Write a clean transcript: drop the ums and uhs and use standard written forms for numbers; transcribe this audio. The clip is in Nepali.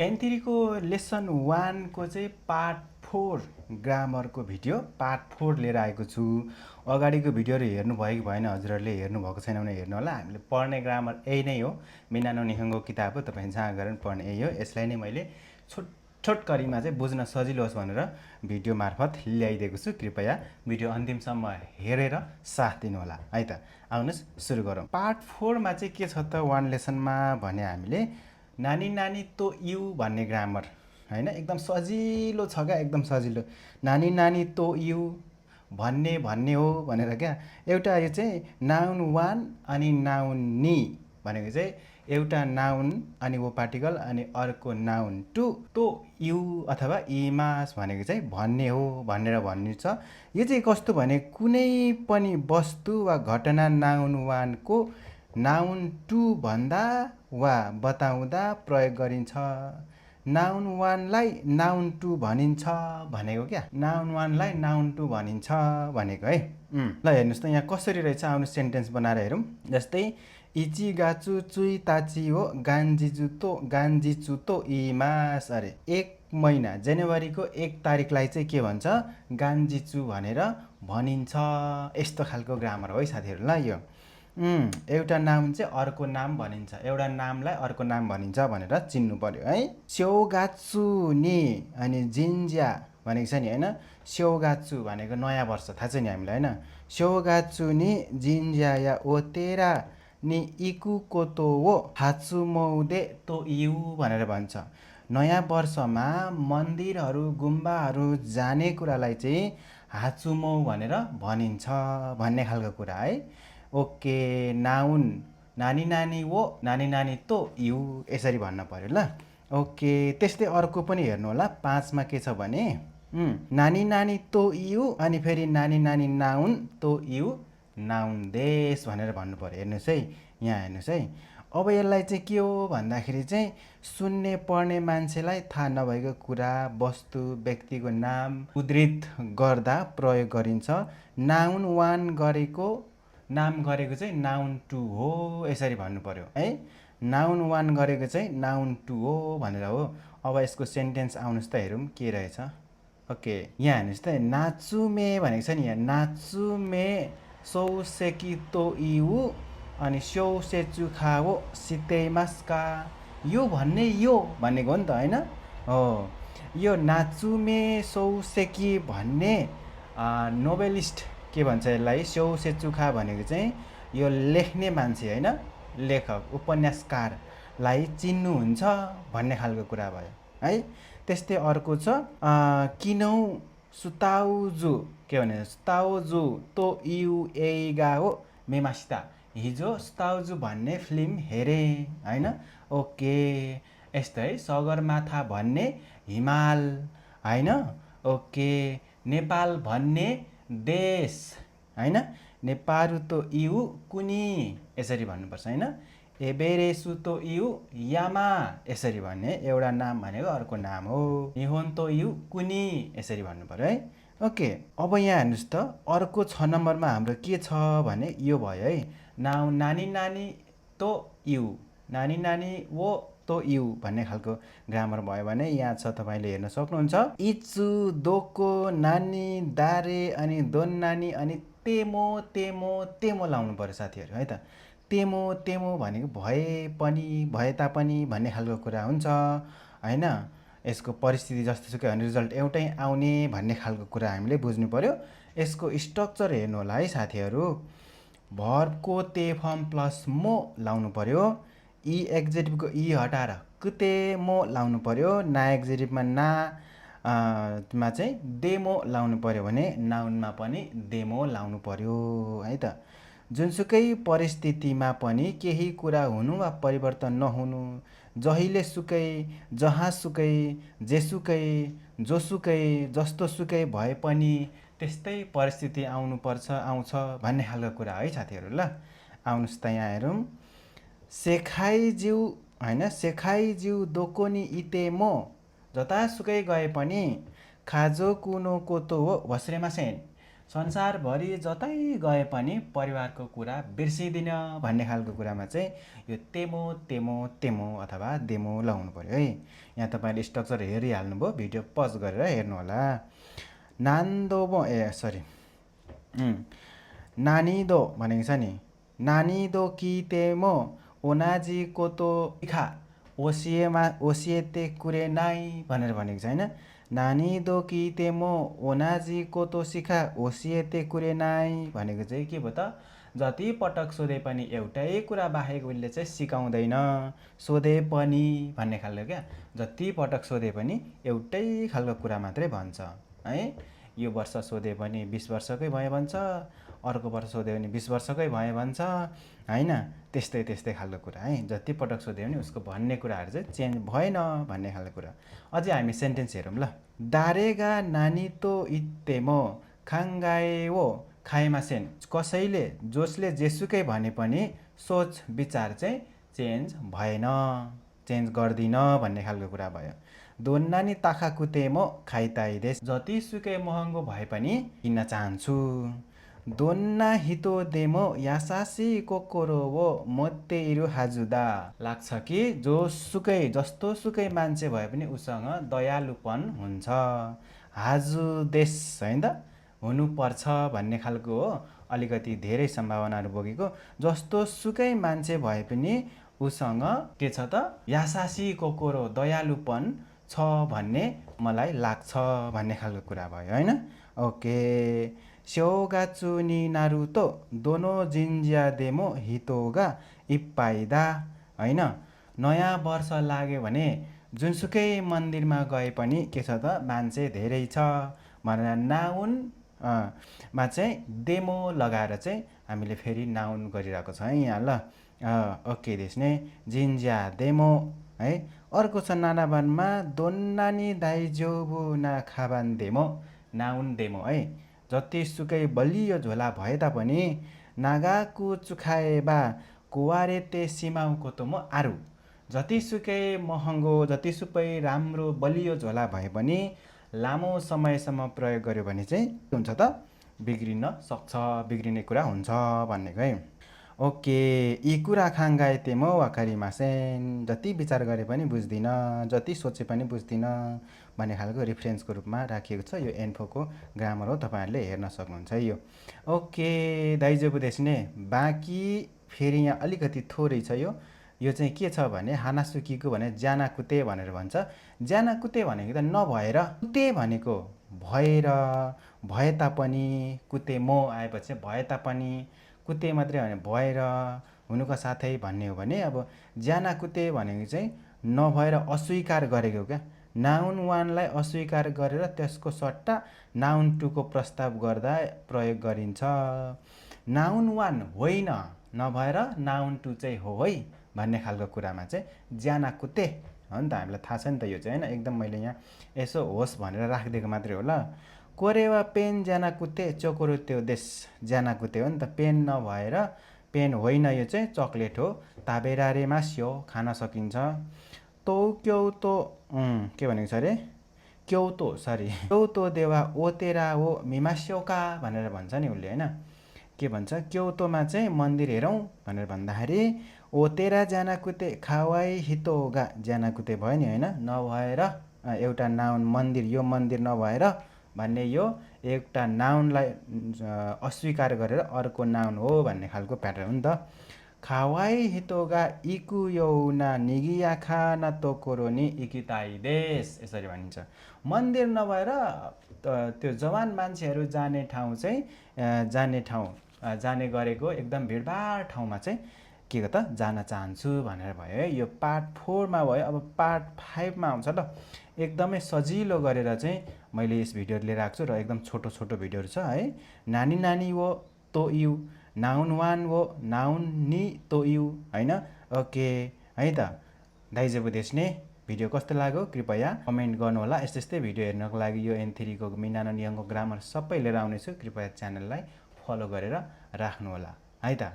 N3 को लेसन 1 को चाहिँ पार्ट 4 ग्रामरको भिडियो पार्ट 4 लिएर आएको छु। अगाडिको भिडियोहरू हेर्नुभयो कि भएन हजुरहरूले हेर्नुभएको छैन भने हेर्नु होला। हामीले पढ्ने ग्रामर यही नै हो। मिनानो निहङ्गो किताब हो, तपाईँ जहाँ गएर पढ्ने यही हो। यसलाई नै मैले छोटकरीमा चाहिँ बुझ्न सजिलो होस् भनेर भिडियो मार्फत ल्याइदिएको छु। कृपया भिडियो अन्तिमसम्म हेरेर साथ दिनुहोला है त। आउनुहोस् सुरु गरौँ। पार्ट 4 मा चाहिँ के छ त 1 लेसनमा भने हामीले नानी नानी तो यु भन्ने ग्रामर हैन, एकदम सजिलो छ क्या, एकदम सजिलो। नानी नानी तो यु भन्ने हो भनेर क्या। एउटा यो चाहिँ नाउन 1 अनि नाउन नि भनेको चाहिँ एउटा नाउन अनि वो पार्टिकल अनि अर्को नाउन 2 तो यु अथवा इमास भनेको चाहिँ भन्ने हो भनेर भन्नु छ। यो चाहिँ कस्तो भने कुनै पनि वस्तु वा घटना नाउन 1 को नाउन 2 भन्दा वा बताउँदा प्रयोग गरिन्छ। नाउन 1 लाई नाउन 2 भनिन्छ भनेको क्या। नाउन 1 लाई नाउन 2 भनिन्छ भनेको है। ल हेर्नुहोस् त यहाँ कसरी रहेछ, आउनु सेन्टेन्स बनाएर हेरौँ। जस्तै इची गाचु चुई ताची हो गान्जिचु तो इमास। अरे 1 महिना जनवरीको 1 तारिकलाई चाहिँ के भन्छ, गान्जिचु भनेर भनिन्छ। यस्तो खालको ग्रामर हो है साथीहरू। ल यो एउटा नाम चाहिँ अर्को नाम भनिन्छ, एउटा नामलाई अर्को नाम भनिन्छ भनेर चिन्नु पर्यो है। स्योगाचु नि अनि जिन्ज्या भनेको छ नि होइन। स्योगाचु भनेको नयाँ वर्ष, थाहा छ नि हामीलाई होइन। स्योगाचु नि जिन्ज्या या ओतेरा नि इकु कोतो वो हाचुमौदे तो यु भनेर भन्छ। नयाँ वर्षमा मन्दिरहरू गुम्बाहरू जाने कुरालाई चाहिँ हाचुमौ भनेर भनिन्छ भन्ने खालको कुरा है। ओके, नाउन नानी नानी वो नानी नानी तो यु यसरी भन्न पर्यो ल। ओके, त्यस्तै अर्को पनि हेर्नु होला। 5 मा के छ भने नानी नानी तो यु अनि फेरि नानी नानी नाउन तो यु नाउन देश भनेर भन्नु पर्यो। हेर्नुहोस् है, यहाँ हेर्नुहोस् है। अब यसलाई चाहिँ के हो भन्दाखेरि चाहिँ सुन्ने पढ्ने मान्छेलाई थाहा नभएको कुरा वस्तु व्यक्तिको नाम उद्धृत गर्दा प्रयोग गरिन्छ। नाउन 1 गरेको नाम गरेको चाहिँ नाउन 2 हो यसरी भन्नु पर्यो है। नाउन 1 गरेको चाहिँ नाउन 2 हो भनेर हो। अब यसको सेन्टेन्स आउनुहोस् त हेरौँ के रहेछ। ओके, यहाँ हेर्नुहोस् त नाचुमे भनेको छ नि। यहाँ नाचुमे सौसेकी तो इउ अनि स्यौसेचु खाओ सितेमास्का। यो भन्ने यो भनेको हो नि त होइन। हो, यो नाचुमे सौसेकी भन्ने नोभेलिस्ट के भन्छ यसलाई, स्यौसेचुखा भनेको चाहिँ यो लेख्ने मान्छे होइन, लेखक उपन्यासकारलाई चिन्नुहुन्छ भन्ने खालको कुरा भयो है। त्यस्तै अर्को छ किनौ सुताउजु के भने सुताउजु तो यु एगा हो मेमासिता। हिजो सुताउजु भन्ने फिल्म हेरे होइन। ओके, यस्तो है। सगरमाथा भन्ने हिमाल होइन। ओके, नेपाल भन्ने देश होइन। नेपारु तो इउ कुनी यसरी भन्नुपर्छ होइन। एबेरेसु तो इउ यामा यसरी भन्ने। एउटा नाम भनेको अर्को नाम हो। निहोन तो इउ कुनी यसरी भन्नु पर्यो है। ओके, अब यहाँ हेर्नुहोस् त अर्को 6 नम्बरमा हाम्रो के छ भने यो भयो है। नाउ नानी नानी तो यु नानी नानी वो तो यु भन्ने खालको ग्रामर भयो भने यहाँ छ, तपाईँले हेर्न सक्नुहुन्छ। इचु दोको नानी दारे अनि दोन नानी अनि तेमो तेमो तेमो लाउनु पर्यो साथीहरू है त। तेमो तेमो भनेको भए पनि भए तापनि भन्ने खालको कुरा हुन्छ होइन। यसको परिस्थिति जस्तोसुकै भने रिजल्ट एउटै आउने भन्ने खालको कुरा हामीले बुझ्नु पर्यो। यसको स्ट्रक्चर हेर्नु होला है साथीहरू। भर्बको ते फर्म प्लस मो लाउनु पर्यो। इ एक्जेटिभको इ हटाएर कुते मो लाउनु पर्यो। ना एक्जेटिभमा ना मा चाहिँ डेमो लाउनु पर्यो भने नाउनमा पनि डेमो लाउनु पर्यो है त। जुनसुकै परिस्थितिमा पनि केही कुरा हुनु वा परिवर्तन नहुनु, जहिले सुकै जहाँसुकै जेसुकै जोसुकै जस्तोसुकै भए पनि त्यस्तै परिस्थिति आउनुपर्छ आउँछ भन्ने खालको कुरा है साथीहरू। ल आउनुहोस् त यहाँ हेरौँ। सेखाइज्यू होइन, सेखाइज्यू दोकोनी इतेमो जतासुकै गए पनि खाजो कुनो कोतो हो वस्रेमासेन। संसारभरि जतै गए पनि परिवारको कुरा बिर्सिदिन भन्ने खालको कुरामा चाहिँ यो तेमो तेमो तेमो अथवा देमो लगाउनु पर्यो है। यहाँ तपाईँले स्ट्रक्चर हेरिहाल्नुभयो, भिडियो पज गरेर हेर्नु होला। नान्दोबो नानीदो भनेको छ नि, नानीदो कितेमो ओनाजी कोतो इखा ओसिएते कुरे नाइ भनेर भनेको छ होइन। नानीदो कितेमो ओनाजी कोतो सिखा ओसिएते कुरे नाइ भनेको चाहिँ के भयो त, जति पटक सोधे पनि एउटै कुरा बाहेक उसले चाहिँ सिकाउँदैन। सोधे पनि भन्ने खालको क्या, जति पटक सोधे पनि एउटै खालको कुरा मात्रै भन्छ है। यो वर्ष सोधे पनि 20 वर्षकै भयो भन्छ, अर्को वर्ष सोध्यो भने 20 वर्षकै भयो भन्छ होइन। त्यस्तै त्यस्तै खालको कुरा है। जति पटक सोध्यो भने उसको भन्ने कुराहरू चाहिँ चेन्ज भएन भन्ने खालको कुरा। अझै हामी सेन्टेन्स हेरौँ ल। दारेगा नानी तो इत्तेमो खाङ्गाएवो खाएमासेन। कसैले जसले जेसुकै भने पनि सोच विचार चाहिँ चेन्ज भएन, चेन्ज गर्दिन भन्ने खालको कुरा भयो। दोन्नानी ताखा कुतेमो खाइताइदेस। जतिसुकै महँगो भए पनि किन्न चाहन्छु। दोन्ना हितो देमो यासासी कोकोरोवो मोत्ते इरु हाजुदा। लाग्छ कि जोसुकै जस्तोसुकै मान्छे भए पनि उसँग दयालुपन हुन्छ। हाजुदेस होइन त, हुनुपर्छ भन्ने खालको हो। अलिकति धेरै सम्भावनाहरू बोकेको। जस्तोसुकै मान्छे भए पनि उसँग के छ त, यासासी कोकोरो दयालुपन छ भन्ने मलाई लाग्छ भन्ने खालको कुरा भयो होइन। ओके। स्योगाचु नि नारुतो दोनो जिन्जिया देमो हितोगा इप्पाइदा होइन। नयाँ वर्ष लाग्यो भने जुनसुकै मन्दिरमा गए पनि के छ त, मान्छे धेरै छ भनेर नाउन मा चाहिँ डेमो लगाएर चाहिँ हामीले फेरि नाउन गरिरहेको छ है यहाँ ल। ओके देश्ने जिन्जिया देमो है। अर्को छ नानाबानमा दोन्नानी दाइजोबु ना खाबान देमो, नाउन देमो है। जतिसुकै बलियो झोला भए तापनि नागाकु चुखाएबा कुवारेते सिमाउको त म आरु। जतिसुकै महँगो जतिसुकै राम्रो बलियो झोला भए पनि लामो समयसम्म प्रयोग गर्यो भने चाहिँ के हुन्छ त, बिग्रिन सक्छ, बिग्रिने कुरा हुन्छ भन्नेको है। ओके। यी कुरा खाङ्गाएते म वाकारिमासेन। जति विचार गरे पनि बुझ्दिन, जति सोचे पनि बुझ्दिन भन्ने खालको रिफरेन्सको रूपमा राखिएको छ। यो एन्फोको ग्रामर हो, तपाईँहरूले हेर्न सक्नुहुन्छ यो। ओके दाइजोबु देश्ने। बाँकी फेरि यहाँ अलिकति थोरै छ यो। यो चाहिँ के छ भने हानासुकीको भने ज्यानाकुते भनेर भन्छ। ज्यानाकुते भनेको त नभएर, कुते भनेको भएर, भए तापनि, कुते मो आएपछि भए तापनि, कुते मात्रै भने भएर, हुनुको साथै भन्ने हो भने अब ज्यानाकुते भनेको चाहिँ नभएर अस्वीकार गरेको क्या। नाउन वानलाई अस्वीकार गरेर त्यसको सट्टा नाउन टूको प्रस्ताव गर्दा प्रयोग गरिन्छ। नाउन वान होइन नभएर नाउन टू चाहिँ हो है भन्ने खालको कुरामा चाहिँ ज्यानाकुते हो नि त। हामीलाई थाहा छ नि त यो चाहिँ होइन। एकदम मैले यहाँ यसो होस् भनेर राखिदिएको मात्रै हो ल। कोरेवा पेन ज्यानाकुते चोकोरो त्यो देश। ज्यानाकुते हो नि त, पेन नभएर, पेन होइन यो चाहिँ चक्लेट हो। ताबेरारे मास्यो खान सकिन्छ। क्योतो के भनेको छ अरे, क्योतो देवा ओतेरा हो मिमास्योका भनेर भन्छ नि उसले होइन। के भन्छ, क्योतोमा चाहिँ मन्दिर हेरौँ भनेर भन्दाखेरि ओतेरा ज्यानाकुते खावाई हितोगा, ज्यानाकुते भयो नि होइन, नभएर एउटा नाउन मन्दिर, यो मन्दिर नभएर भन्ने यो एउटा नाउनलाई अस्वीकार गरेर अर्को नाउन हो भन्ने खालको प्याटर्न हो नि त। खावाई हितोगा इकु यौना निगियाखा न तोकोरो नि इकिताइदेस यसरी भनिन्छ। मन्दिर नभएर त्यो जवान मान्छेहरू जाने ठाउँ चाहिँ जाने गरेको एकदम भिडभाड ठाउँमा चाहिँ के त जान चाहन्छु भनेर भयो है। यो पार्ट 4 मा भयो। अब पार्ट 5 मा आउँछ ल। एकदमै सजिलो गरेर चाहिँ मैले यस भिडियो लिएर आएको छु र एकदम छोटो छोटो भिडियोहरू छ है। नानी नानी वो तो यु, नाउन वान वो नाउन नि तो यु होइन। ओके है त दाइजोबु देश्ने। भिडियो कस्तो लाग्यो कृपया कमेन्ट गर्नुहोला। यस्तै यस्तै भिडियो हेर्नको लागि यो N3 को मिनानो नियमको ग्रामर सबै लिएर आउनेछु। कृपया च्यानललाई फलो गरेर राख्नुहोला है त।